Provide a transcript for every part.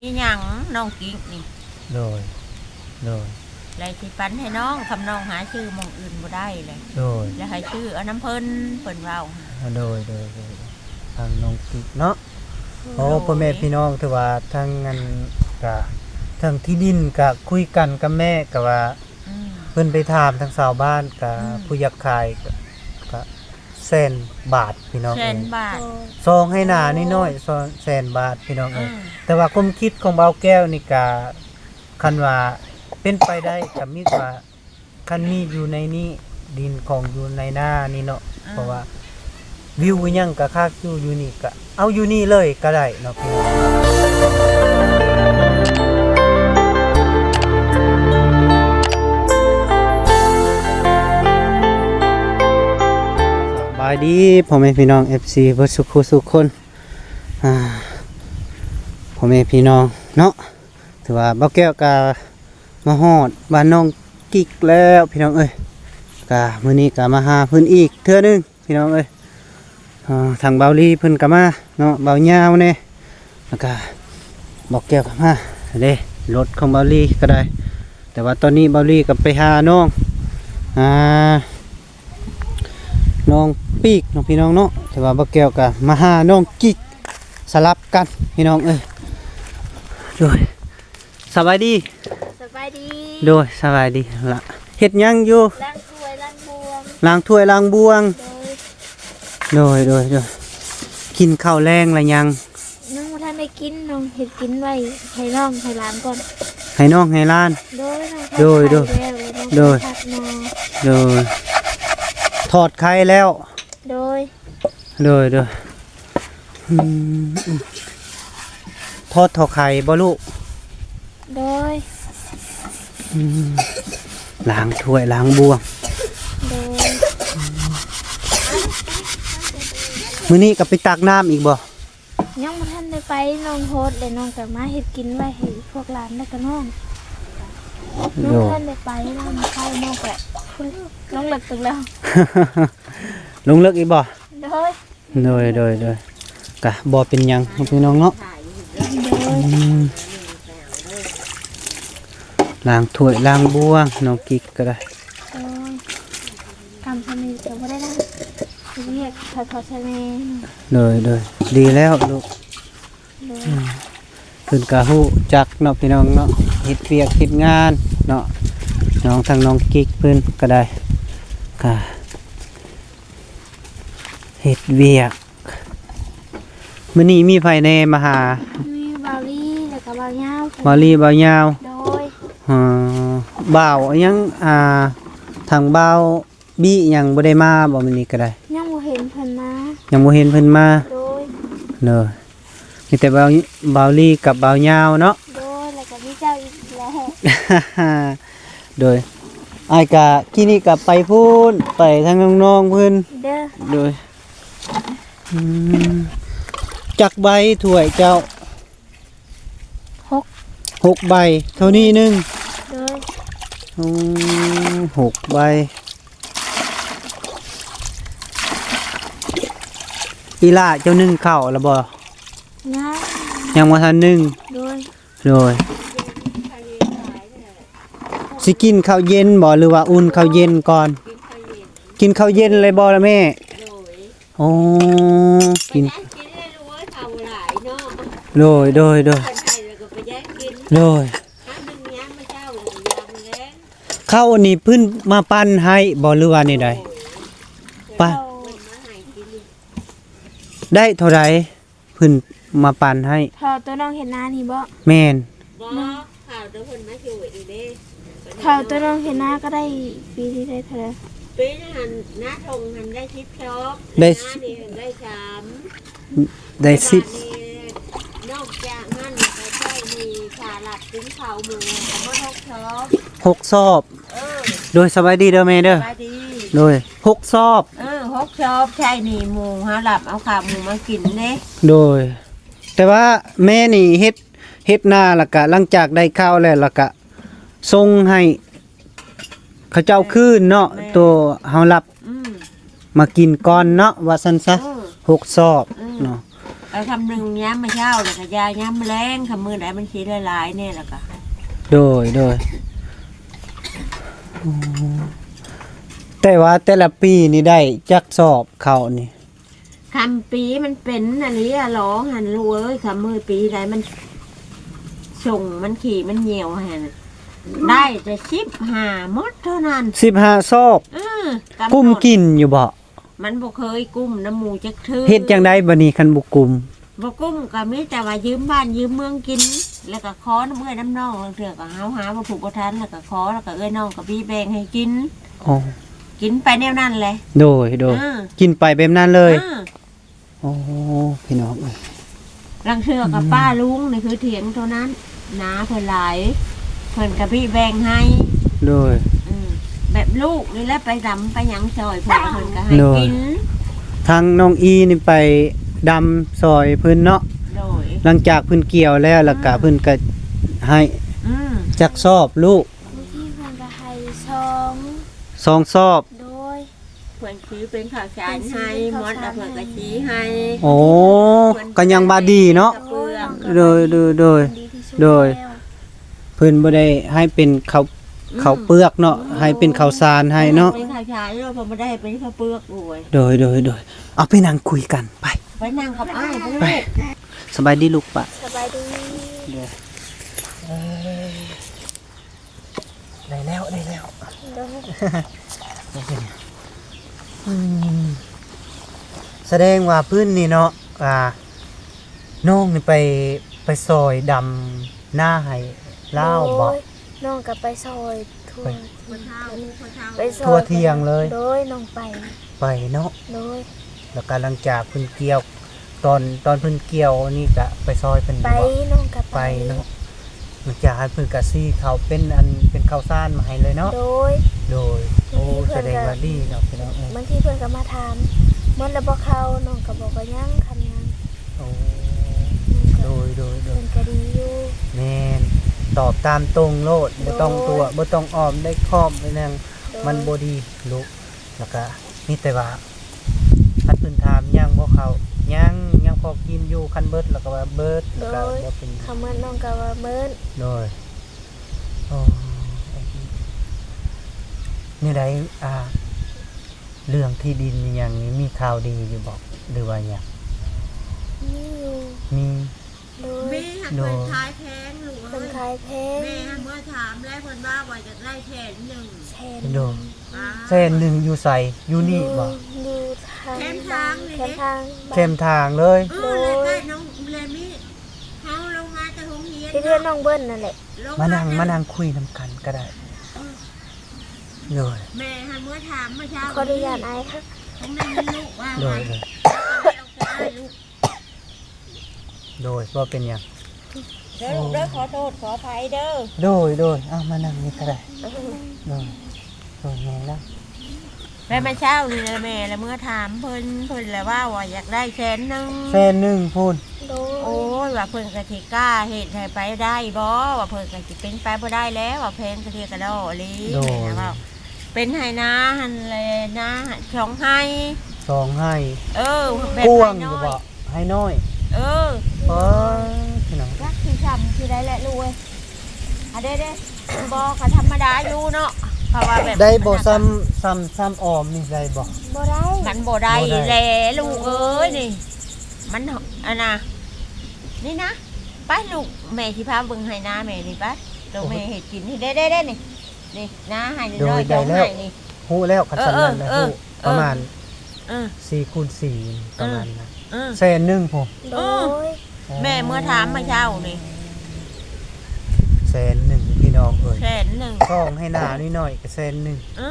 ອີ່ຫຍັງນ້ອງກິກນີ້ ໂດຍ ໂດຍ ແລະຊິປັນໃຫ້ນ້ອງ ຄຳນ້ອງຫາຊື້ໝ່ອງອື່ນບໍ່ໄດ້ແຫຼະ ໂດຍ ແລະໃຫ້ຊື້ເອົານຳເພິ່ນ ເພິ່ນເວົ້າ ໂດຍ ໂດຍ ໂດຍ ທາງນ້ອງກິກເນາະ ໂດຍ ໂອ້ ພໍ່ແມ່ພີ່ນ້ອງ ຖືວ່າທາງອັນກະ ທາງທີ່ດິນກະຄຸຍກັນກັບແມ່ ກະວ່າ ອືມ ເພິ່ນໄປຖາມທາງຊາວບ້ານກະ ອືມ ຜູ້ຢາກຂາຍກະ ກະ ແສນບາດພີ່ນ້ອງເອີຍ ແສນບາດ ໂດຍ ຊອງໄຮ່ນານ້ອຍໆ ໂອ້ ຊອງແສນບາດພີ່ນ້ອງເອີຍ ອືມ ແຕ່ວ່າຄວາມຄິດຂອງບ່າວແກ້ວນີ້ກະ ຄັນວ່າເປັນໄປໄດ້ກະມີວ່າ ຄັນມີຢູ່ໃນນີ້ ດິນຂອງຢູ່ໃນນານີ້ເນາະ ອືມ ເພາະວ່າວິວອີ່ຫຍັງກະຄັກຢູ່ ຢູ່ນີ້ກະເອົາຢູ່ນີ້ເລີຍກະໄດ້ເນາະພີ່ນ້ອງ. ສະບາຍດີພໍ່ແມ່ພີ່ນ້ອງ ເອັຟຊີ ເບິດສູ່ຄູ່ສູ່ຄົນ ອ່າ ພໍ່ແມ່ພີ່ນ້ອງເນາະ ຖືວ່າບ່າວແກ້ວກະມາຮອດບ້ານນ້ອງກິກແລ້ວພີ່ນ້ອງເອີຍ ກະມື້ນີ້ກະມາຫາເພິ່ນອີກເທື່ອໜຶ່ງພີ່ນ້ອງເອີຍ ອ່າ ທາງບ່າວລີເພິ່ນກະມາເນາະ ບ່າວຍາວແດ່ ແລ້ວກະບ່າວແກ້ວກະມາເດ້ ລົດຂອງບ່າວລີກະໄດ້ ແຕ່ວ່າຕອນນີ້ບ່າວລີກະໄປຫານ້ອງ ອ່າ ນ້ອງປີກເນາະພີ່ນ້ອງເນາະ ແຕ່ວ່າບ່າວແກ້ວກະມາຫານ້ອງກິກ ສະຫຼັບກັນພີ່ນ້ອງເອີຍ ໂດຍ ສະບາຍດີ ສະບາຍດີ ໂດຍ ສະບາຍດີລະ ເຮັດຫຍັງຢູ່? ລ້າງຖ້ວຍລ້າງບ່ວງ ລ້າງຖ້ວຍລ້າງບ່ວງ ໂດຍ ໂດຍ ໂດຍ ໂດຍ ກິນເຂົ້າແລງລະຍັງ? ຍັງບໍ່ທັນໄດ້ກິນ ນ້ອງເຮັດກິນໄວ້ໃຫ້ນ້ອງໃຫ້ຫຼານກ່ອນ ໃຫ້ນ້ອງໃຫ້ຫຼານ ໂດຍ ນ້ອງ ໂດຍ ໂດຍ ແລ້ວ ໂດຍ ທອດໄຂ່ແລ້ວ ໂດຍ ໂດຍ ໂດຍ ອືມ ທອດເຂົ້າໄຂ່ບໍ່ລູກ? ໂດຍ ອືມ ລ້າງຖ້ວຍລ້າງບ່ວງ ໂດຍ ມື້ນີ້ກະໄປຕັກນ້ຳອີກບໍ່? ຍັງບໍ່ທັນໄດ້ໄປ ນ້ອງໂພດ ແລະນ້ອງກະມາເຮັດກິນໄວ້ໃຫ້ພວກຫຼານ ແລ້ວກະນ້ອງ ຍັງບໍ່ທັນໄດ້ໄປ ນ້ອງໄປ ນ້ອງກະລົງເລິກເຖິງແລ້ວ ລົງເລິກອີກບໍ່? ໂດຍ ໂດຍ ໂດຍ ໂດຍ ກະບໍ່ເປັນຫຍັງພີ່ນ້ອງເນາະ ໂດຍ ອືມ ລ້າງຖ້ວຍລ້າງບ່ວງ ນ້ອງກິກກະໄດ້ ໂດຍ ກຳຊະນິດກະບໍ່ໄດ້ລ້າງ ວຽກເຂົາຊະແນ່ ໂດຍ ໂດຍ ດີແລ້ວລູກ ໂດຍ ອືມ ເພິ່ນກະຮູ້ຈັກເນາະພີ່ນ້ອງເນາະ ເຮັດວຽກເຮັດງານເນາະ ນ້ອງ ທັງນ້ອງກິກເພິ່ນກະໄດ້ ກະເຮັດວຽກ ມື້ນີ້ມີໃຜແນ່ມາຫາ? ມີບ່າວລີ ແລ້ວກະບ່າວຍາວ ບ່າວລີ ບ່າວຍາວ ໂດຍ ອໍ ບ່າວຫຍັງ ອ່າ ທາງບ່າວ ບີຫຍັງບໍ່ໄດ້ມາບໍ່ມື້ນີ້ກະໄດ້? ຍັງບໍ່ເຫັນເພິ່ນມາ ຍັງບໍ່ເຫັນເພິ່ນມາ ໂດຍ ໂດຍ ມີແຕ່ບ່າວ ບ່າວລີກັບບ່າວຍາວເນາະ ໂດຍ ແລ້ວກະມີເຈົ້າອີກແລ້ວ ໂດຍ ອ້າຍກະກີ້ນີ້ກະໄປພຸ້ນ ໄປທາງນ້ອງໆເພິ່ນ ເດີ ໂດຍ ອືມ ຈັກໃບຖ້ວຍເຈົ້າ? ຫົກ ຫົກໃບ ເທົ່ານີ້ໜຶ່ງ ໂດຍ ໂອ້ ຫົກໃບ ອີ່ຫຼ້າເຈົ້າໜຶ້ງເຂົ້າລະບໍ່? ຍັງ ຍັງບໍ່ທັນໜຶ້ງ ໂດຍ ໂດຍ ຊິກິນເຂົ້າເຢັນບໍ່ ຫຼືວ່າອຸ່ນເຂົ້າເຢັນກ່ອນ? ກິນເຂົ້າເຢັນ ກິນເຂົ້າເຢັນເລີຍບໍ່ລະແມ່? ໂດຍ ໂອ້ ກິນ ກິນແລ້ວລູກເອີຍ ເຂົ້າຫຼາຍເນາະ ໂດຍ ໂດຍ ໂດຍ ເພິ່ນໃຫ້ແລ້ວກະໄປແຍ່ງກິນ ໂດຍ ຫາໜຶ່ງຍາມມື້ເຊົ້າ ຍາມມື້ແລງ ເຂົ້ານີ້ເພິ່ນມາປັ່ນໃຫ້ບໍ່ ຫຼືວ່າແນວໃດ? ໂດຍ ປະ ເພິ່ນມາໃຫ້ກິນ ໄດ້ເທົ່າໃດ? ເພິ່ນມາປັ່ນໃຫ້ ເຂົ້າໂຕນ້ອງເຮັດນານີ້ບໍ່? ແມ່ນ ບໍ່ ເຂົ້າໂຕເພິ່ນມາຊ່ວຍນີ້ເດ້ ເຂົ້າໂຕນ້ອງເຮັດນາກະໄດ້ ປີນີ້ໄດ້ເທົ່າໃດ? ປີນີ້ຫັ້ນ ນາທົ່ງຫັ້ນໄດ້ສິບຊອບ ໄດ້ ນານີ້ຫັ້ນໄດ້ສາມ ໄດ້ສິບ ແຕ່ບາດນີ້ ນອກຈາກນັ້ນກະໃຊ້ໜີ້ຄ່າລັບກິນເຂົ້າໝູ່ກະໝົດຫົກຊອບ ຫົກຊອບ ເອີ ໂດຍ ສະບາຍດີເດີແມ່ເດີ ສະບາຍດີ ໂດຍ ຫົກຊອບ ເອີ ຫົກຊອບ ໃຊ້ໜີ້ໝູ່ຫາລັບເອົາຂ້າວໝູ່ມາກິນເດ້ ໂດຍ ແຕ່ວ່າແມ່ນີ້ເຮັດ ເຮັດນາ ແລ້ວກະຫຼັງຈາກໄດ້ເຂົ້າແລ້ວ ແລ້ວກະສົ່ງໃຫ້ເຂົາເຈົ້າຄືນເນາະ ແມ່ນ ໂຕເຮົາລັບ ອືມ ມາກິນກ່ອນເນາະ ວ່າຊັ້ນຊະ ເອີ ຫົກຊອບ ອືມ ເນາະ ເອົາຄຳໜຶ່ງຍາມມື້ເຊົ້າ ແລ້ວກໍຢາຍາມມື້ແລງ ຄຳມື້ໃດມັນຊິຫຼາຍໆແດ່ ແລ້ວກໍ ໂດຍ ໂດຍ. ອືມ ແຕ່ວ່າແຕ່ລະປີນີ້ໄດ້ຈັກສອບເຂົ້ານີ້? ຄຳປີມັນເປັນອັນນີ້ອະຫຼໍຫັ້ນລູກເອີຍ ຄຳມື້ປີໃດມັນຊົງ ມັນຂີ້ ມັນຍ່ຽວຫັ້ນ ໄດ້ແຕ່ສິບຫ້າໝົດເທົ່ານັ້ນ ສິບຫ້າສອບ. ເອີ ກຳ ກຸມກິນຢູ່ບໍ່? ມັນບໍ່ເຄີຍກຸມນຳໝູຈັກເທື່ອ. ເຮັດຈັ່ງໃດບັດນີ້ຄັນບໍ່ກຸມ? ບໍ່ກຸມກໍມີແຕ່ວ່າຢືມບ້ານຢືມເມືອງກິນ ແລ້ວກໍຂໍນຳເອື້ອຍນຳນ້ອງ ລາງເທື່ອກໍເຮົາຫາບໍ່ຖືກບໍ່ທັນ ແລ້ວກໍຂໍ ແລ້ວກໍເອື້ອຍນ້ອງກໍບີແບ່ງໃຫ້ກິນ. ອໍ ກິນໄປແນວນັ້ນແຫຼະ. ໂດຍ ໂດຍ ເອີ ກິນໄປແບບນັ້ນເລີຍ. ເອີ ໂອ້ ພີ່ນ້ອງເອີຍ ລາງເທື່ອກໍ ອືມ ປ້າລຸງນີ້ຄືຖຽງເທົ່ານັ້ນ ນາເພິ່ນຫຼາຍ ເພິ່ນກໍບີແບ່ງໃຫ້. ໂດຍ ອືມ ແບບລູກນີ້ແຫຼະໄປດຳໄປຫຍັງຊ່ອຍເພິ່ນ ເພິ່ນກໍໃຫ້ ໂດຍ ກິນ. ທາງນ້ອງອີນີ້ໄປດຳຊ່ອຍເພິ່ນເນາະ. ໂດຍ ຫຼັງຈາກເພິ່ນກ່ຽວແລ້ວ ແລ້ວກໍ ອ່າ ເພິ່ນກໍໃຫ້ ອືມ ຈັກສອບລູກ? ບາງທີເພິ່ນກໍໃຫ້ສອງ ສອງສອບ. ໂດຍ ເພິ່ນຊື້ເປັນເຂົ້າສານໃຫ້ໝົດ ແລ້ວເພິ່ນກໍຊີ້ໃຫ້. ໂອ້ ກໍຍັງວ່າດີເນາະ. ໂດຍ ໂດຍ ໂດຍ ໂດຍ ເພິ່ນບໍ່ໄດ້ໃຫ້ເປັນເຂົ້າ ອືມ ເຂົ້າເປືອກເນາະ ໂດຍ ໃຫ້ເປັນເຂົ້າສານໃຫ້ເນາະ ເປັນເຂົ້າສານເນາະ ເພິ່ນບໍ່ໄດ້ໃຫ້ເປັນເຂົ້າເປືອກ. ໂອ້ຍ ໂດຍ ໂດຍ ໂດຍ ເອົາໄປນັ່ງຄຸຍກັນ ໄປ ໄປນັ່ງກັບອ້າຍ ໄປ. ສະບາຍດີລູກປະ ສະບາຍດີ. ເອີ ໄດ້ແລ້ວ ໄດ້ແລ້ວ. ໂດຍ ອືມ ສະແດງວ່າພື້ນນີ້ເນາະ ອ່າ ນ້ອງນີ້ໄປ ໄປຊ່ອຍດຳນາໃຫ້ລາວບໍ? ໂດຍ ນ້ອງກໍໄປຊ່ອຍທົ່ວ ໄປ ໄປຊ່ອຍທົ່ວທ່ຽງເລີຍ. ໂດຍ ນ້ອງໄປ ໄປເນາະ. ໂດຍ ແລ້ວກໍຫຼັງຈາກເພິ່ນກ່ຽວ ຕອນ ຕອນເພິ່ນກ່ຽວນີ້ກະໄປຊ່ອຍເພິ່ນຢູ່ບໍ? ໄປ ນ້ອງກະໄປ ໄປເນາະ. ຫຼັງຈາກຫັ້ນເພິ່ນກະຊີ້ເຂົ້າເປັນອັນ ເປັນເຂົ້າສານມາໃຫ້ເລີຍເນາະ. ໂດຍ ໂດຍ. ໂອ້ ສະແດງວ່າດີເນາະພີ່ນ້ອງເອີຍ. ບາງທີເພິ່ນກະມາຖາມ ໝົດແລ້ວບໍ່ເຂົ້າ? ນ້ອງກະບອກວ່າຍັງ ຄັນຍັງ. ໂອ້ ໂດຍ ໂດຍ ໂດຍ. ເພິ່ນກະດີຢູ່. ແມ່ນ ຕອບຕາມຕົງໂລດ ບໍ່ຕ້ອງຕົວະ ບໍ່ຕ້ອງອ້ອມໄດ້ຄອບໄດ້ຫຍັງ. ໂດຍ ມັນບໍ່ດີລູກ. ແລ້ວກະມີແຕ່ວ່າ ຄັນເພິ່ນຖາມຍັງບໍ່ເຂົ້າ? ຍັງ ຍັງພໍກິນຢູ່. ຄັນເບິດແລ້ວກໍວ່າເບິດ. ໂດຍ ແລ້ວກໍບໍ່ເປັນ ຄັນເໝິດນ້ອງກໍວ່າເໝິດ. ໂດຍ. ໂອ້ ແນວໃດ ອ່າ ເລື່ອງທີ່ດິນອີ່ຫຍັງນີ້ ມີຂ່າວດີຢູ່ບໍ່ ຫຼືວ່າຫຍັງ? ມີຢູ່. ມີ. ໂດຍ ແມ່ຫາກ ໂດຍ ເພິ່ນຂາຍແພງລູກເອີຍ. ເພິ່ນຂາຍແພງ. ແມ່ຫາກເມືອຖາມແລ້ວ ເພິ່ນວ່າ ວ່າຢາກໄດ້ແສນໜຶ່ງ. ແສນໜຶ່ງ. ໂດຍ. ອ່າ ແສນໜຶ່ງຢູ່ໃສ? ຢູ່ນີ້ບໍ່? ຢູ່ ຢູ່ທາງ ແຄມທາງນີ້ເດ້ ແຄມທາງ ແຄມທາງເລີຍ. ເອີ ໂດຍ ໃກ້ໆນ້ອງແລມີ ເຮົາລົງມາຈາກໂຮງຮຽນ ທີ່ເຮືອນນ້ອງເບິ່ນນັ້ນແຫຼະ. ມານັ່ງ ມານັ່ງຄຸຍນຳກັນກໍໄດ້. ເອີ ໂດຍ. ແມ່ຫາກເມືອຖາມມື້ເຊົ້າ ຂໍອະນຸຍາດອ້າຍ. ຕ້ອງໄດ້ຍິນລູກວ່າ ໂດຍ ໂດຍ. ເອົາໄປເອົາໄປລູກ. ໂດຍ ບໍ່ເປັນຫຍັງ. ເດີລູກເດີ ໂອ້ ຂໍໂທດຂໍອະໄພເດີ. ໂດຍ ໂດຍ. ເອົາ ມານັ່ງນີ້ກໍໄດ້. ໂດຍ ໂດຍ ແມ່ນແລ້ວ. ແລ້ວມື້ເຊົ້ານີ້ແຫຼະ ແມ່ລະເມືອຖາມເພິ່ນ ເພິ່ນລະເວົ້າວ່າຢາກໄດ້ແສນໜຶ່ງ. ແສນໜຶ່ງພຸ້ນ. ໂດຍ. ໂອ້ຍ ວ່າເພິ່ນກະຊິກ້າເຮັດໃຫ້ໄປໄດ້ບໍ່ ວ່າເພິ່ນກະຊິເປັນໄປບໍ່ໄດ້ແລ້ວ ວ່າແພງກະເທກະດໍອີ່ຫຼີ. ໂດຍ. ແມ່ນະ ເວົ້າ ເປັນໄຮ່ນາຫັ້ນແຫຼະ ນາສອງໄຮ່. ສອງໄຮ່. ເອີ ແບບ ກວ້າງຢູ່ບໍ່? ໄຮ່ນ້ອຍ. ເອີ ອໍ ພີ່ນ້ອງ ຈັກຊິຊ່ຳຊິໄດ້ແຫຼະລູກເອີຍ. ອາ ເດ້ໆ ບໍ່ ກໍທຳມະດາຢູ່ເນາະ ເພາະວ່າແບບ ໄດ້ບໍ່? ສ່ຳ ສ່ຳ ສ່ຳອອມນີ້ໄດ້ບໍ່? ບໍ່ໄດ້. ມັນບໍ່ໄດ້ ບໍ່ໄດ້ແຫຼະລູກເອີຍນີ້ ມັນ ອັນນ່າ ນີ້ນະ ໄປລູກ ແມ່ຊິພາເບິ່ງໄຮ່ນາແມ່ນີ້ ໄປ ໂຕແມ່ເຮັດກິນນີ້ ເດ້ໆໆ ນີ້ ນີ້ນາໄຮ່ນ້ອຍ ໂດຍ ໄດ້ແລ້ວ ສອງໄຮ່ນີ້. ຮູ້ແລ້ວ ຄັນ ເອີ ຊັ້ນນັ້ນແຫຼະ ເອີ ຮູ້ ເອີ ປະມານ ເອີ ສີ່ຄູນສີ່ ເອີ ປະມານນັ້ນ. ເອີ ແສນໜຶ່ງພຸ້ນ. ໂດຍ. ເອີ ແມ່ເມືອຖາມມາເຊົ້ານີ້ ແສນໜຶ່ງ ພີ່ນ້ອງເອີຍ ແສນໜຶ່ງ. ສອງໄຮ່ນານ້ອຍໆກໍແສນໜຶ່ງ. ເອີ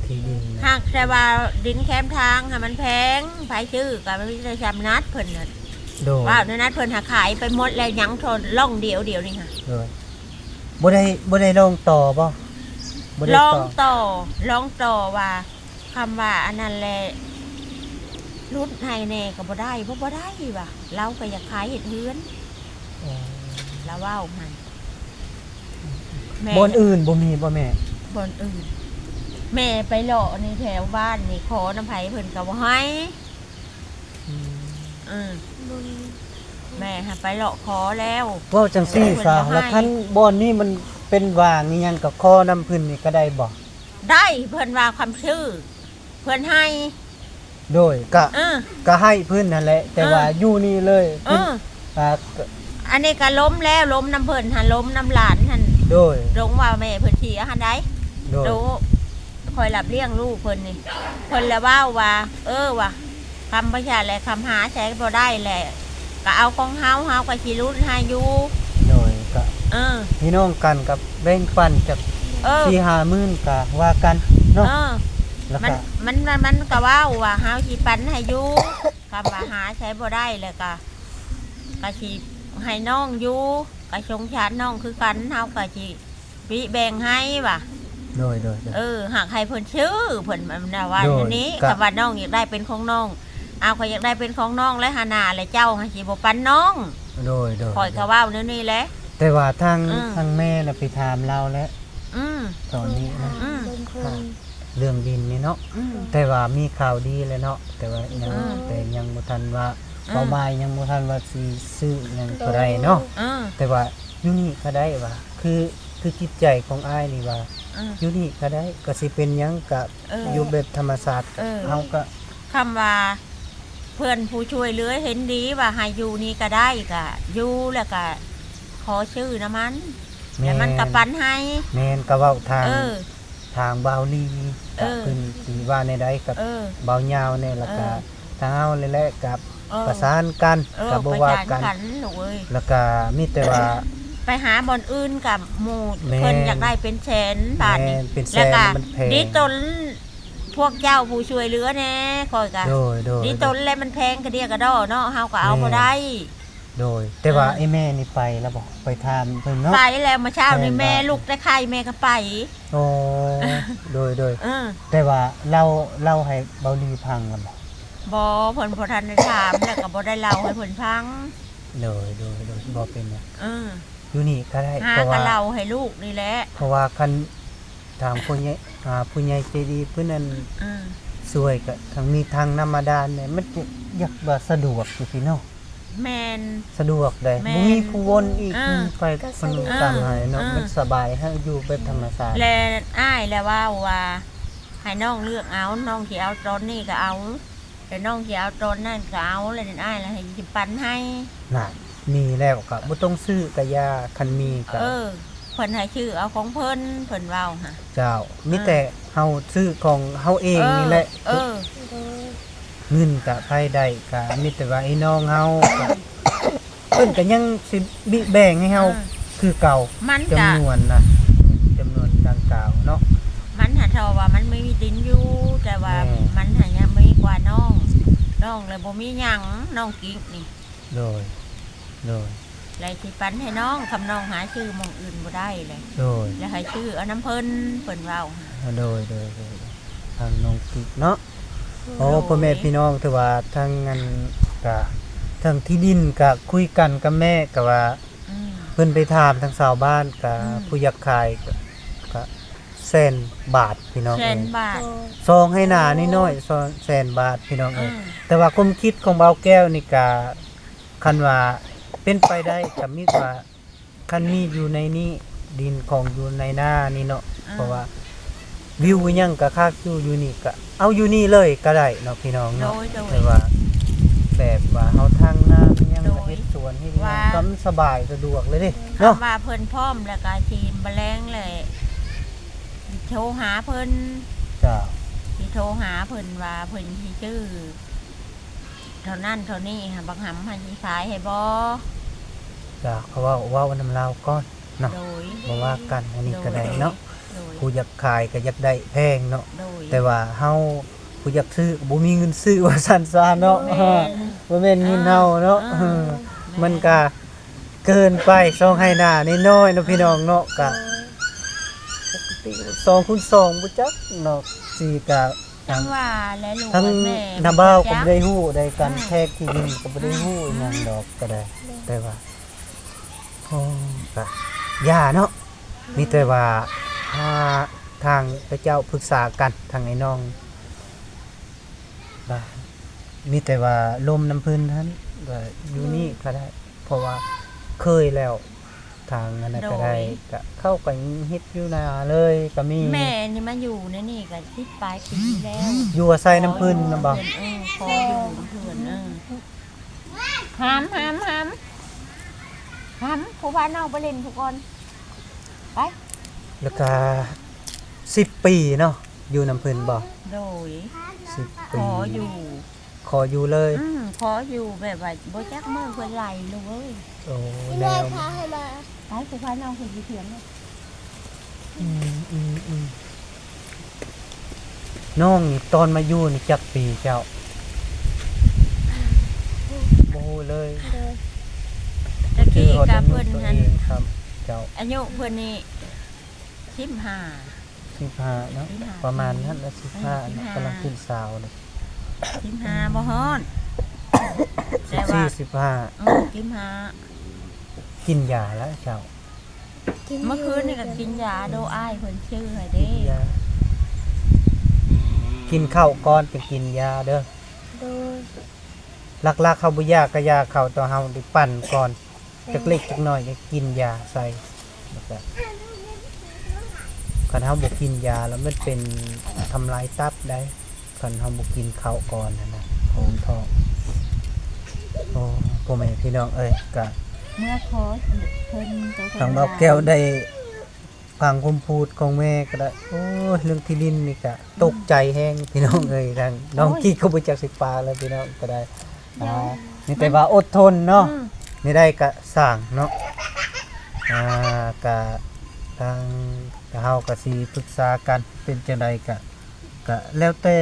ທີ່ດິນນະ ຫາກແຕ່ວ່າດິນແຄມທາງຫັ້ນມັນແພງ ໃຜຊື້ກໍມີແຕ່ຊ່ຳນັດເພິ່ນນະ. ໂດຍ. ວ່າແນວນັ້ນເພິ່ນຫາຂາຍໄປໝົດແລ້ວ ຍັງທໍ່ລ່ອງດຽວດຽວນີ້ຫະ. ໂດຍ. ບໍ່ໄດ້ ບໍ່ໄດ້ລອງຕໍ່ບໍ່? ບໍ່ໄດ້ ລອງຕໍ່ ລອງຕໍ່ວ່າ ຄຳວ່າອັນນັ້ນແຫຼະ ຫຼຸດໃຫ້ແດ່ກໍບໍ່ໄດ້ ບໍ່ ບໍ່ໄດ້ວ່າ ລາວກໍຢາກຂາຍເຮັດເຮືອນ. ອໍ ລາວເວົ້າຫັ້ນ. ແມ່ ບ່ອນອື່ນບໍ່ມີບໍ່ແມ່? ບ່ອນອື່ນ ແມ່ໄປເລາະໃນແຖວບ້ານນີ້ ຂໍນຳໃຜເພິ່ນກໍບໍ່ໃຫ້. ອືມ ອືມ ບໍ່ມີ. ແມ່ຫາໄປເລາະຂໍແລ້ວ. ເວົ້າຈັ່ງຊີ້ຊະ ແລ້ວຄັນບ່ອນນີ້ມັນເປັນຫວ່າງອີ່ຫຍັງ ກໍຂໍນຳເພິ່ນນີ້ກໍໄດ້ບໍ່? ໄດ້ ເພິ່ນວ່າຄຳຊື່ ເພິ່ນໃຫ້. ໂດຍ ກະ ເອີ ກະໃຫ້ເພິ່ນຫັ້ນແຫຼະ ແຕ່ວ່າ ເອີ ຢູ່ນີ້ເລີຍ ເອີ ເພິ່ນ ອ່າ ອັນນີ້ກະລົມແລ້ວ ລົມນຳເພິ່ນຫັ້ນ ລົມນຳຫຼານຫັ້ນ. ໂດຍ ລົມວ່າແມ່ເພິ່ນເສຍຫັ້ນໃດ. ໂດຍ ໂດ ຂ້ອຍຮັບລ້ຽງລູກເພິ່ນນີ້ ເພິ່ນລະເວົ້າວ່າ ເອີ ວ່າ ຄຳບໍ່ຊາແລະ ຄຳຫາໃຊ້ບໍ່ໄດ້ແຫຼະ ກະເອົາຂອງເຮົາ ເຮົາກະຊິລຸນໃຫ້ຢູ່. ໂດຍ ກະ ເອີ ພີ່ນ້ອງກັນ ກະແບ່ງປັນຈັກ ເອີ ສີ່ຫ້າໝື່ນ ກະວ່າກັນເນາະ. ເອີ ແລ້ວ ມັນ ກະ ມັນ ມັນ ມັນກະເວົ້າວ່າເຮົາຊິປັນໃຫ້ຢູ່ ຄຳວ່າຫາໃຊ້ບໍ່ໄດ້ແລ້ວກະ ກະຊິໃຫ້ນ້ອງຢູ່ ກະສົງສານນ້ອງຄືກັນ ເຮົາກະຊິ ບິແບ່ງໃຫ້ວ່າ. ໂດຍ ໂດຍ ໂດຍ ເອີ ຫາກໃຫ້ເພິ່ນຊື້ ເພິ່ນ ອັນນ່າ ວ່າ ໂດຍ ແນວນີ້ ກະ ຖ້າວ່ານ້ອງຢາກໄດ້ເປັນຂອງນ້ອງ ອ້າວ ຂ້ອຍຢາກໄດ້ເປັນຂອງນ້ອງແລ້ວຫັ້ນນາ ແລ້ວເຈົ້າຫາຊິບໍ່ປັນນ້ອງ. ໂດຍ ໂດຍ ຂ້ອຍກະເວົ້າແນວນີ້ແຫຼະ ແຕ່ວ່າທາງ ເອີ ທາງແມ່ນະໄປຖາມລາວແລ້ວ ອືມ ຕອນນີ້ນະ ອືມ ເລື່ອງດິນນີ້ເນາະ ອືມ ແຕ່ວ່າມີຂ່າວດີແລ້ວເນາະ ແຕ່ວ່າຍັງ ອືມ ແຕ່ຍັງບໍ່ທັນວ່າ ອືມ ເປົ້າໝາຍຍັງບໍ່ທັນວ່າຊິຊື້ຫຍັງເທົ່າໃດເນາະ ອືມ ແຕ່ວ່າຢູ່ນີ້ກະໄດ້ວ່າ ຄື ຄືຈິດໃຈຂອງອ້າຍນີ້ວ່າ ອືມ ຢູ່ນີ້ກະໄດ້ ກະຊິເປັນຫຍັງກະ ເອີ ຢູ່ແບບທຳມະຊາດ ເອີ ເຮົາກະ ຄຳວ່າເພື່ອນຜູ້ຊ່ວຍເຫຼືອເຫັນດີວ່າໃຫ້ຢູ່ນີ້ກະໄດ້ ກະຢູ່ ແລ້ວກະຂໍຊື້ນຳມັນ ແມ່ນ ແລ້ວມັນກະປັນໃຫ້. ແມ່ນ ກະເວົ້າທາງ ເອີ ທາງບ່າວລີ ເອີ ກະເພິ່ນຊິວ່າແນວໃດກັບ ເອີ ບ່າວຍາວແດ່ ແລ້ວກະ ເອີ ທາງເຮົານີ້ແຫຼະ ກະ ເອີ ປະສານກັນ ເອີ ກະບໍ່ວ່າກັນ ປະສານກັນລູກເອີຍ ແລ້ວກະມີແຕ່ວ່າ ໄປຫາບ່ອນອື່ນກະໝູ່ ແມ່ນ ເພິ່ນຢາກໄດ້ເປັນແສນບາດນີ້ ແມ່ນ ເປັນແສນ ແລ້ວກະ ມັນແພງ ດີຕົນພວກເຈົ້າຜູ້ຊ່ວຍເຫຼືອແດ່ ຂ້ອຍກະ ໂດຍ ໂດຍ ດີຕົນແຫຼະ ມັນແພງກະເດຍກະດໍ້ເນາະ ເຮົາກະເອົາ ແມ່ນ ບໍ່ໄດ້. ໂດຍ ແຕ່ວ່າ ເອີ ອ້າຍແມ່ນີ້ໄປແລ້ວບໍ່? ໄປຖາມເພິ່ນເນາະ ໄປແລ້ວ ມື້ເຊົ້ານີ້ແມ່ລຸກແຕ່ໄຂ່ແມ່ກະໄປ. ໂອ້ ໂດຍ ໂດຍ ເອີ ແຕ່ວ່າເລົ່າ ເລົ່າໃຫ້ບ່າວລີຟັງແລ້ວບໍ່? ບໍ່ ເພິ່ນບໍ່ທັນໄດ້ຖາມ ແລ້ວກະບໍ່ໄດ້ເລົ່າໃຫ້ເພິ່ນຟັງ. ໂດຍ ໂດຍ ໂດຍ ບໍ່ເປັນຫຍັງ ເອີ ຢູ່ນີ້ກະໄດ້ ຫາ ເພາະວ່າ ກະເລົ່າໃຫ້ລູກນີ້ແຫຼະ ເພາະວ່າຄັນ ທາງຜູ້ໃຫຍ່ ອ່າ ຜູ້ໃຫຍ່ໃຈດີເພິ່ນນັ້ນ ອືມ ຊ່ວຍກະທັງມີທັງນ້ຳບາດານແດ່ ມັນຈະຢາກວ່າສະດວກຢູ່ຕິເນາະ. ແມ່ນ ສະດວກໃດ ແມ່ນ ບໍ່ມີຜູ້ວົນອີກ ເອີ ໄປ ກະສະດວກ ເພິ່ນກຳໃຫ້ເນາະ ເອີ ມັນສະບາຍ ໃຫ້ຢູ່ແບບທຳມະຊາດ ແລະ ອ້າຍລະເວົ້າວ່າ ໃຫ້ນ້ອງເລືອກເອົາ ນ້ອງຊິເອົາຕອນນີ້ກະເອົາ ແຕ່ນ້ອງຊິເອົາຕອນນັ້ນກະເອົາ ແລ້ວອ້າຍລະໃຫ້ຊິປັນໃຫ້. ນະ ມີແລ້ວກະບໍ່ຕ້ອງຊື້ກະຢ່າ ຄັນມີກະ ເອີ ເພິ່ນໃຫ້ຊື້ເອົາຂອງເພິ່ນ ເພິ່ນເວົ້າຫະ. ເຈົ້າ ມີແຕ່ ເອີ ເຮົາຊື້ຂອງເຮົາເອງນີ້ແຫຼະ ເອີ ເອີ ເງິນກະໃຜໄດ້ ກະມີແຕ່ວ່າໄອ້ນ້ອງເຮົາກະ ເພິ່ນກະຍັງຊິບິແບ່ງໃຫ້ເຮົາ ເອີ ຄືເກົ່າ ມັນກະ ຈຳນວນນະ ຈຳນວນດັ່ງກ່າວເນາະ ມັນຫາເທົ່າວ່າມັນມີດິນຢູ່ ແຕ່ວ່າ ແມ່ນ ມັນຫາຍັງບໍ່ມີກວ່ານ້ອງ ນ້ອງລະບໍ່ມີຫຍັງ ນ້ອງກິກນີ້. ໂດຍ ໂດຍ ແລະຊິປັນໃຫ້ນ້ອງ ຄຳນ້ອງຫາຊື້ໝ່ອງອື່ນບໍ່ໄດ້ແລະ ໂດຍ ແລະໃຫ້ຊື້ເອົານຳເພິ່ນ ເພິ່ນເວົ້າ. ໂດຍ ໂດຍ ໂດຍ ທາງນ້ອງກິກເນາະ. ໂອ້ ໂດຍ ພໍ່ແມ່ພີ່ນ້ອງ ຖືວ່າທາງອັນ ກະ ທາງທີ່ດິນກະຄຸຍກັນກັບແມ່ ກະວ່າ ອືມ ເພິ່ນໄປຖາມທາງຊາວບ້ານ ກະ ອືມ ຜູ້ຢາກຂາຍ ກະ ກະແສນບາດພີ່ນ້ອງເອີຍ ແສນບາດ ສອງໄຮ່ນານ້ອຍໆ ສອງແສນບາດພີ່ນ້ອງເອີຍ ອືມ ແຕ່ວ່າຄວາມຄິດຂອງບ່າວແກ້ວນີ້ກະ ຄັນວ່າເປັນໄປໄດ້ກະມີວ່າ ຄັນມີຢູ່ໃນນີ້ ດິນຂອງຢູ່ໃນນານີ້ເນາະ ອືມ ເພາະວ່າວິວອີ່ຫຍັງກະຄັກຢູ່ ຢູ່ນີ້ກະເອົາຢູ່ນີ້ເລີຍກະໄດ້ເນາະພີ່ນ້ອງເນາະ ໂດຍ ໂດຍ ແຕ່ວ່າແບບວ່າເຮົາທາງນາອີ່ຫຍັງ ໂດຍ ກະເຮັດສວນເຮັດຫຍັງ ວ່າ ກະມັນສະບາຍສະດວກເລີຍເດ້ ເນາະ ວ່າເພິ່ນພ້ອມແລ້ວກະຊິມາແລງແຫຼະ ຊິໂທຫາເພິ່ນ ເຈົ້າ ຊິໂທຫາເພິ່ນວ່າເພິ່ນຊິຊື້ ເທົ່ານັ້ນເທົ່ານີ້ ບັກຫຳຫັ້ນຊິຂາຍໃຫ້ບໍ່? ກະເວົ້າ ເວົ້ານຳລາວກ່ອນເນາະ ໂດຍ ບໍ່ວ່າກັນ ອັນນີ້ກະໄດ້ເນາະ ໂດຍ ຜູ້ຢາກຂາຍກະຢາກໄດ້ແພງເນາະ ໂດຍ ແຕ່ວ່າເຮົາຜູ້ຢາກຊື້ກະບໍ່ມີເງິນຊື້ ວ່າຊັ້ນຊະເນາະ ແມ່ນ ບໍ່ແມ່ນເງິນເຮົາເນາະ ເອີ ເອີ ມັນກະເກີນໄປ ສອງໄຮ່ນານ້ອຍໆ ເນາະ ເອີ ພີ່ນ້ອງເນາະ ກະ ເອີ ສອງຄູນສອງບໍ່ຈັກເນາະ ຊິກະ ຈັ່ງວ່າແຫຼະລູກ ທັງ ແມ່ ນ້າບ່າວກະບໍ່ໄດ້ຮູ້ໃດ ການ ອືມ ແທກທີ່ດິນກະບໍ່ໄດ້ຮູ້ ອືມ ຫຍັງດອກກະໄດ້ ແຕ່ວ່າ ໂອ້ ກະຢ່າເນາະ ອືມ ມີແຕ່ວ່າ ຫາທາງເຂົາເຈົ້າປຶກສາກັນ ທາງໄອ້ນ້ອງ ກະມີແຕ່ວ່າລົມນຳເພິ່ນຫັ້ນ ກະຢູ່ນີ້ກະໄດ້ ເພາະວ່າເຄີຍແລ້ວ ທາງອັນນັ້ນກໍໄດ້ ໂດຍ ກະເຂົາກໍເຮັດຢູ່ນາເລີຍກໍມີ. ແມ່ນີ້ມາຢູ່ໃນນີ້ກໍສິບປາຍປີແລ້ວ. ຢູ່ອາໄສນຳເພິ່ນນຳບໍ່? ເອີ ຂໍຢູ່ນຳເພິ່ນ ເອີ ຫຳ ຫຳ ຫຳ ຫຳ ຜູ້ພານ້ອງໄປຫຼິ້ນພຸ້ນກ່ອນ ໄປ. ແລ້ວກໍສິບປີເນາະ ຢູ່ນຳເພິ່ນບໍ່? ໂດຍ ສິບປີ ຂໍຢູ່ ຂໍຢູ່ເລີຍ. ອືມ ຂໍຢູ່ແບບວ່າບໍ່ຈັກມື້ເພິ່ນໄລ່ລູກເອີຍ. ໂອ້ ແນວ ໄປ ຜູ້ພານ້ອງເພິ່ນຢູ່ເຖິງ. ອືມ ອືມ ອືມ ນ້ອງນີ້ຕອນມາຢູ່ນີ້ຈັກປີເຈົ້າ? ບໍ່ຮູ້ເລີຍ. ໂດຍ ຕະກີ້ກະເພິ່ນຫັ້ນ ເຈົ້າ ອາຍຸເພິ່ນນີ້ສິບຫ້າ ສິບຫ້າເນາະ ສິບຫ້າ ປະມານນັ້ນລະ ສິບຫ້າ ເອີ ສິບຫ້າ ກຳລັງຂຶ້ນຊາວເລີຍ. ສິບຫ້າບໍ່ຮອດ ແຕ່ວ່າສິບສີ່ ສິບຫ້າ ເອີ ສິບຫ້າ. ກິນຢາລະເຈົ້າ? ກິນ ເມື່ອຄືນນີ້ກໍກິນຢາ ໂດຍ ອ້າຍເພິ່ນຊື້ໃຫ້ເດ້. ກິນເຂົ້າກ່ອນຈຶ່ງກິນຢາເດີ. ໂດຍ ຫຼັກໆ ເຮົາບໍ່ຢາກກະຢາເຂົ້າ ແຕ່ເຮົາໄດ້ປັ່ນກ່ອນ ຈັກເລັກຈັກນ້ອຍກໍກິນຢາໃສ່ ແລ້ວກະ ຄັນເຮົາບໍ່ກິນຢາແລ້ວມັນເປັນທຳລາຍຕັບໄດ໋ ຄັນເຮົາບໍ່ກິນເຂົ້າກ່ອນຫັ້ນນະ ຂອງທ້ອງ. ໂອ້ ພໍ່ແມ່ພີ່ນ້ອງເອີຍ ກະ ເມື່ອຂໍເພິ່ນ ທາງບ່າວແກ້ວໄດ້ ຟັງຄຳພູດຂອງແມ່ກໍໄດ້. ໂອ້ຍ ເລື່ອງທີ່ດິນນີ້ກະຕົກໃຈແຮງພີ່ນ້ອງເອີຍ ທາງນ້ອງ ໂອ້ຍ ກິກກໍບໍ່ຈັກຊິປາກແລ້ວພີ່ນ້ອງກໍໄດ້. ອ່າ ມີແຕ່ວ່າອົດທົນເນາະ ອືມ ນີ້ໄດ້ກະສ້າງເນາະ. ອ່າ ກະທາງ ກະເຮົາກະຊິປຶກສາກັນ ເປັນຈັ່ງໃດກະ ກະແລ້ວແຕ່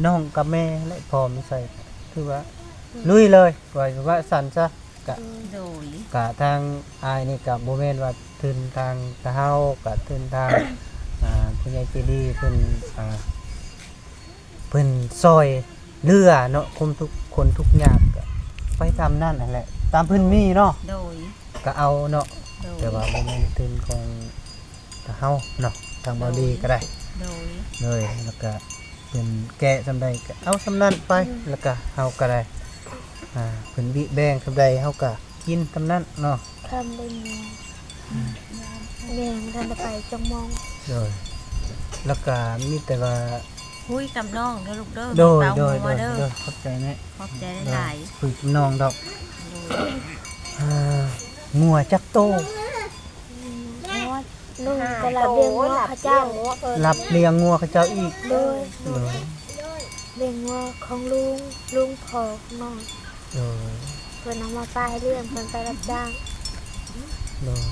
ນ້ອງກັບແມ່ແຫຼະ ພ້ອມໃສ່ ຄືວ່າ ອືມ ລຸຍເລີຍ ວ່າ ວ່າຊັ້ນຊະ. ກະ ໂດຍ ກະທາງອ້າຍນີ້ກະບໍ່ແມ່ນວ່າທຶນທາງເຮົາ ກະທຶນທາງ ອ່າ ຜູ້ໃຫຍ່ໃຈດີເພິ່ນ ອ່າ ເພິ່ນຊ່ອຍເຫຼືອເນາະ ຄົນທຸກ ຄົນທຸກຍາກ ກະໄປຕາມນັ້ນຫັ້ນແຫຼະ ຕາມເພິ່ນມີເນາະ. ໂດຍ ກະເອົາເນາະ. ໂດຍ ແຕ່ວ່າບໍ່ແມ່ນທຶນຂອງ ເຮົາເນາະ ທາງເບົາດີກໍໄດ້. ໂດຍ ໂດຍ ແລ້ວກະເພິ່ນແກະສ່ຳໃດກໍເອົາສ່ຳນັ້ນໄປ. ອືມ ແລ້ວກະເຮົາກໍໄດ້ ອ່າ ເພິ່ນວິແບ່ງສ່ຳໃດເຮົາກໍກິນສ່ຳນັ້ນເນາະ. ຄຳເດ້ ອືມ ແມ່ບໍ່ທັນໄດ້ໄປຈັກໂມງ. ໂດຍ ແລ້ວກະມີແຕ່ວ່າ ຄຸຍກັບນ້ອງເດີລູກເດີ. ໂດຍ ມີເຕົ້າ ໂດຍ ຫົວເດີ ໂດຍ ໂດຍ ຂອບໃຈແມ່ ຂອບໃຈຫຼາຍໆ. ຄຸຍກັບນ້ອງດອກ. ໂດຍ ອ່າ ງົວຈັກໂຕ? ອືມ ລຸງກໍຮັບລ້ຽງງົວເຂົາເຈົ້າ ຮັບລ້ຽງງົວເຂົາເຈົ້າອີກ. ໂດຍ ໂດຍ ລ້ຽງງົວຂອງລຸງ ລຸງພໍ່ຂອງນ້ອງ. ໂດຍ ເພິ່ນເອົາມາປະໃຫ້ລ້ຽງ ເພິ່ນໄປຮັບຈ້າງ. ໂດຍ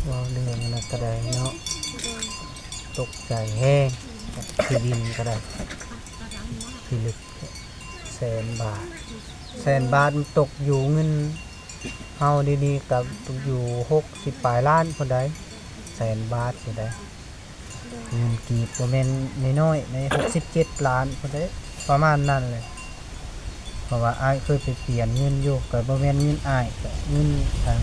ເວົ້າເລື່ອງນັ້ນກໍໄດ້ເນາະ. ໂດຍ ຕົກໃຈແຮງ ທີ່ດິນກໍໄດ້ ພິລຶກ ແສນບາດ ແສນບາດມັນຕົກຢູ່ເງິນເຮົາດຽວນີ້ກໍຕົກຢູ່ຫົກສິບປາຍລ້ານພຸ້ນໃດ໋ ແສນບາດພຸ້ນໃດ໋. ເງິນກີບບໍ່ແມ່ນນ້ອຍໆໃດ໋ ຫົກສິບເຈັດລ້ານພຸ້ນໃດ໋ ປະມານນັ້ນແຫຼະ. ເພາະວ່າອ້າຍເຄີຍໄປປ່ຽນເງິນຢູ່ ກໍບໍ່ແມ່ນເງິນອ້າຍ ກໍເງິນທາງ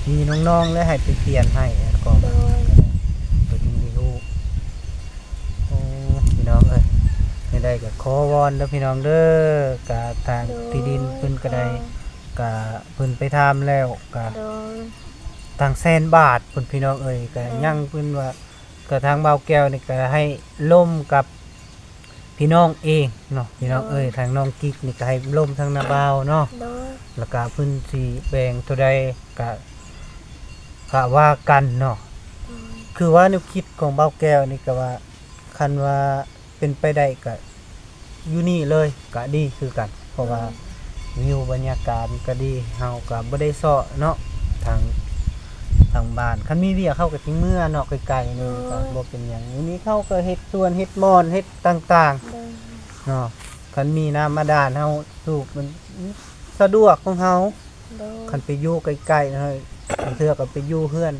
ມີນ້ອງໆແຫຼະໃຫ້ໄປປ່ຽນໃຫ້ ກໍ ໂດຍ ກໍຈຶ່ງໄດ້ຮູ້. ໂອ້ ພີ່ນ້ອງເອີຍ ແນວໃດກໍຂໍວອນເດີພີ່ນ້ອງເດີ ກະທາງ ໂດຍ ທີ່ດິນເພິ່ນກໍໄດ້ ຂໍ ກະເພິ່ນໄປຖາມແລ້ວ ກະ ໂດຍ ຕັ້ງແສນບາດພຸ້ນ ພີ່ນ້ອງເອີຍ ກະ ໂດຍ ຍັງເພິ່ນວ່າ ກະທາງບ່າວແກ້ວນີ້ກະໃຫ້ລົມກັບພີ່ນ້ອງເອງເນາະ ພີ່ນ້ອງເອີຍ. ໂດຍ ທາງນ້ອງກິກນີ້ກະໃຫ້ລົມທາງນ້າບ່າວເນາະ ໂດຍ ແລ້ວກະເພິ່ນຊິແບ່ງເທົ່າໃດກະ ກະວ່າກັນເນາະ. ໂດຍ ຄືວ່າແນວຄິດຂອງບ່າວແກ້ວນີ້ກະວ່າ ຄັນວ່າເປັນໄປໄດ້ກະຢູ່ນີ້ເລີຍກະດີຄືກັນ ເພາະວ່າ ໂດຍ ວິວບັນຍາກາດມັນກະດີ ເຮົາກະບໍ່ໄດ້ເຊາະເນາະ ທາງ ທາງບ້ານ ຄັນມີວຽກເຮົາກະຊິເມືອເນາະ ໄກໆ ໂດຍ ນີ້ກະບໍ່ເປັນຫຍັງ. ຢູ່ນີ້ເຮົາກະເຮັດສວນເຮັດໝອນເຮັດຕ່າງໆ ໂດຍ ເນາະ ຄັນມີນ້ຳບາດານເຮົາສູບມັນສະດວກຂອງເຮົາ. ໂດຍ ຄັນໄປຢູ່ໃກ້ໆ ເຮົາ ບາງເທື່ອກໍໄປຢູ່ເຮືອນ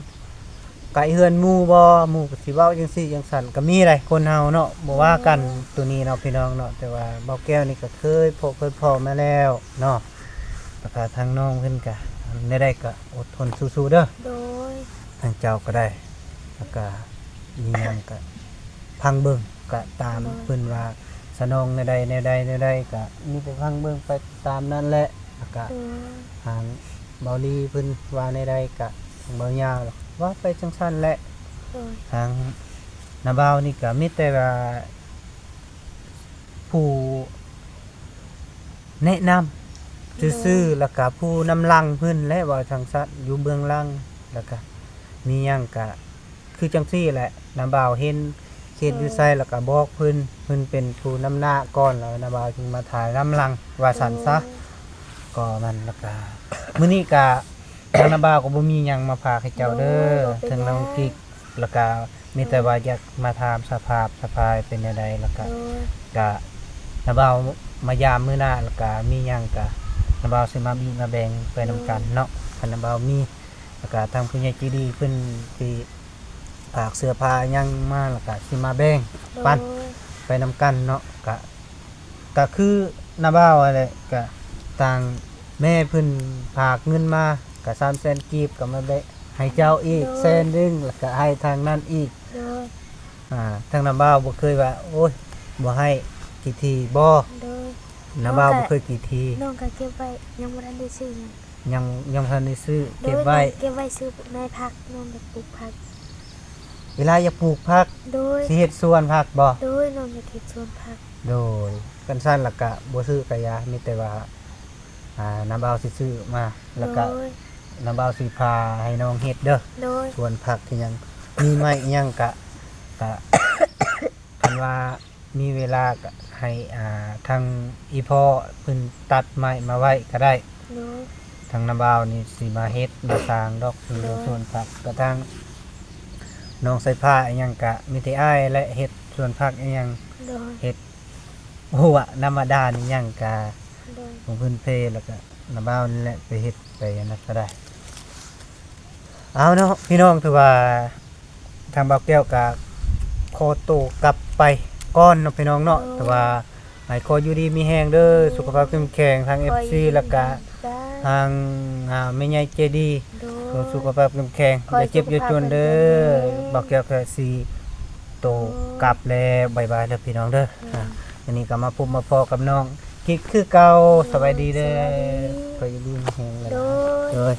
ໃກ້ເຮືອນໝູ່ບໍ່ ໝູ່ກໍຊິເວົ້າຈັ່ງຊີ້ຈັ່ງຊັ້ນກໍມີໄດ໋ ຄົນເຮົາເນາະ ບໍ່ວ່າກັນ. ໂດຍ ໂຕນີ້ເນາະ ພີ່ນ້ອງເນາະ ແຕ່ວ່າບ່າວແກ້ວນີ້ກໍເຄີຍພົບເຄີຍພໍ້ມາແລ້ວເນາະ ແລ້ວກໍທາງນ້ອງເພິ່ນກໍ ແນວໃດກໍອົດທົນສູ້ໆເດີ. ໂດຍ ທາງເຈົ້າກໍໄດ້ ແລ້ວກໍມີຫຍັງກໍ ຟັງເບິ່ງ ກະຕາມ ໂດຍ ເພິ່ນວ່າ ສະໜອງແນວໃດແນວໃດແນວໃດ ກະມີແຕ່ຟັງເບິ່ງໄປຕາມນັ້ນແຫຼະ. ແລ້ວກະ ໂດຍ ທາງເບົາລີເພິ່ນວ່າແນວໃດ ກະທາງເບົາຍາວເວົ້າໄປຈັ່ງຊັ້ນແຫຼະ. ໂດຍ ທາງນ້າບ່າວນີ້ກະມີແຕ່ວ່າ ຜູ້ແນະນຳ ໂດຍ ຊື່ໆ ແລ້ວກະຜູ້ນຳຫຼັງເພິ່ນແຫຼະ ເວົ້າຈັ່ງຊັ້ນ ຢູ່ເບື້ອງຫຼັງ. ແລ້ວກະມີຫຍັງກະຄືຈັ່ງຊີ້ແຫຼະ ນ້າບ່າວເຫັນເຂດຢູ່ໃສ ໂດຍ ແລ້ວກະບອກເພິ່ນ ເພິ່ນເປັນຜູ້ນຳໜ້າກ່ອນ ແລ້ວນ້າບ່າວຈຶ່ງມາຖ່າຍນຳຫຼັງ ວ່າຊັ້ນຊະ. ໂດຍ ກໍນັ້ນ ແລ້ວກະມື້ນີ້ກະ ທາງນ້າບ່າວກໍບໍ່ມີຫຍັງມາຝາກໃຫ້ເຈົ້າເດີ ໂດຍ ບໍ່ເປັນຫຍັງ ເຖິງນ້ອງກິກ ແລ້ວກະມີແຕ່ ໂດຍ ວ່າຢາກມາຖາມສະພາບສະພາຍເປັນແນວໃດ ແລ້ວກະ ໂດຍ ກະນ້າບ່າວມາຢາມມື້ໜ້າ ແລ້ວກະມີຫຍັງກະນ້າບ່າວຊິມາບີບມາແບ່ງໄປນຳກັນເນາະ. ໂດຍ ຄັນນ້າບ່າວມີ ແລ້ວກະທາງຜູ້ໃຫຍ່ໃຈດີເພິ່ນຊິຝາກເສື້ອຜ້າຫຍັງມາ ແລ້ວກະຊິມາແບ່ງ ໂດຍ ປັນໄປນຳກັນເນາະ. ກະ ກະຄືນ້າບ່າວຫັ້ນແຫຼະ ກະທາງແມ່ເພິ່ນຝາກເງິນມາ ກະສາມແສນກີບ ກະມາແບ່ງໃຫ້ເຈົ້າອີກ ໂດຍ ແສນໜຶ່ງ ແລ້ວກະໃຫ້ທາງນັ້ນອີກ. ໂດຍ ອ່າ ທາງນ້າບ່າວບໍ່ເຄີຍວ່າ ໂອ້ຍ ບໍ່ໃຫ້ກີ່ທີບໍ່? ໂດຍ ນ້າບ່າວບໍ່ເຄີຍກີ່ທີ. ນ້ອງກະເກັບໄວ້ ຍັງບໍ່ທັນໄດ້ຊື້ຫຍັງ. ຍັງ ຍັງບໍ່ທັນໄດ້ຊື້ ໂດຍ ເກັບໄວ້ ນ້ອງເກັບໄວ້ຊື້ໃນຜັກ ນ້ອງຢາກປູກຜັກ. ເວລາຢາກປູກຜັກ? ໂດຍ ຊິເຮັດສວນຜັກບໍ່? ໂດຍ ນ້ອງຢາກເຮັດສວນຜັກ. ໂດຍ ຄັນຊັ້ນລະກະບໍ່ຊື້ກະຢ່າ ມີແຕ່ວ່າ ອ່າ ນ້າບ່າວຊິຊື້ມາ ລະກະ ໂດຍ ນ້າບ່າວຊິພາໃຫ້ນ້ອງເຮັດເດີ. ໂດຍ ສວນຜັກອີ່ຫຍັງ ມີໄມ້ອີ່ຫຍັງກະ ກະ ຄັນວ່າມີເວລາກະໃຫ້ ອ່າ ທາງອີ່ພໍ່ເພິ່ນຕັດໄມ້ມາໄວ້ກະໄດ້. ໂດຍ ທາງນ້າບ່າວນີ້ຊິມາເຮັດມາສ້າງດອກ ໂດຍ ຢູ່ສວນຜັກ ກະທາງນ້ອງສາຍຟ້າອີ່ຫຍັງກະມີແຕ່ອ້າຍແຫຼະເຮັດສວນຜັກອີ່ຫຍັງ. ໂດຍ ເຮັດຮົ້ວນຳມາດານອີ່ຫຍັງກະ ໂດຍ ຂອງພື້ນເພ ແລ້ວກະນ້າບ່າວນີ້ແຫຼະໄປເຮັດໄປອັນນັ້ນກະໄດ້. ເອົາເນາະ ພີ່ນ້ອງ ຖືວ່າທາງບ່າວແກ້ວກະຂໍໂຕກັບໄປກ່ອນເນາະ ພີ່ນ້ອງເນາະ. ໂດຍ ແຕ່ວ່າໃຫ້ຂໍຢູ່ດີມີແຮງເດີ ໂດຍ ສຸຂະພາບເຂັ້ມແຂງ ທາງ ເອັຟຊີ ແລ້ວກະ ຂໍຢູ່ດີມີແຮງ ທາງ ອ່າ ແມ່ໃຫຍ່ໃຈດີ ໂດຍ ຂໍສຸຂະພາບເຂັ້ມແຂງ ຂໍ ຢ່າເຈັບຢ່າຈົນເດີ. ສຸຂະພາບເຂັ້ມແຂງ ບ່າວແກ້ວກະຊິໂຕກັບແລ້ວ ບາຍບາຍເດີພີ່ນ້ອງເດີ. ໂດຍ ອ່າ ອັນນີ້ກະມາພົບມາພໍ້ກັບນ້ອງກິກຄືເກົ່າ. ໂດຍ ສະບາຍດີເດີ ສະບາຍດີ ຂໍຢູ່ດີມີແຮງຫຼາຍໆ. ໂດຍ ໂດຍ.